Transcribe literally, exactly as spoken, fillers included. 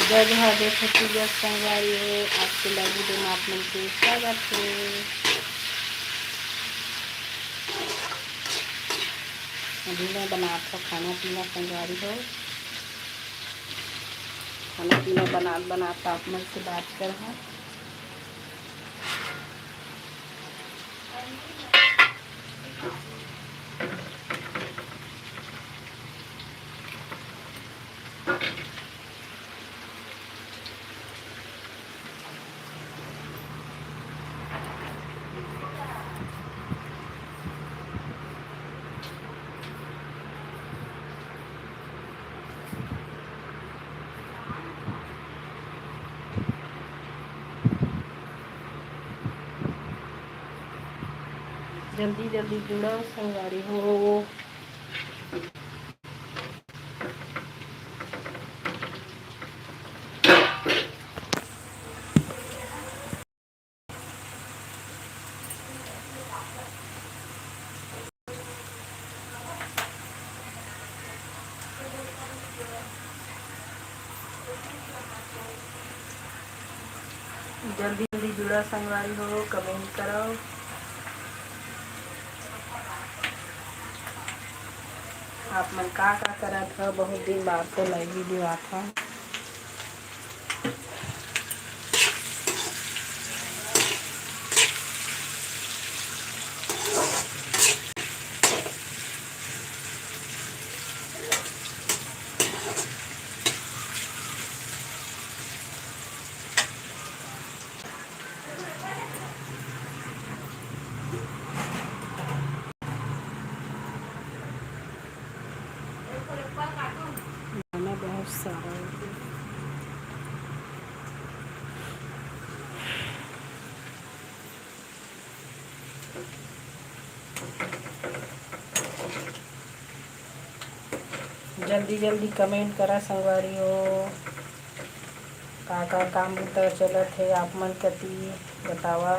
जय महादेव छत्तीसगढ़ संगवारी हो, आज के live video में आप मन के स्वागत हे। अभी मैं बनात हव खाना पीना संगवारी हो, खाना पीना बनात बनात आप मन से बात करहूँ। जल्दी जल्दी जुड़व संगवारी हो। जल्दी जल्दी जुड़ा संगवारी हो, comment करव। आप मन का का करत हो? बहुत दिन बाद तो live video आत हे। खाना बहुत सारा है। जल्दी जल्दी comment करा संगवारी हो, का का काम बुता चलत हे आप मन कती, बतावा।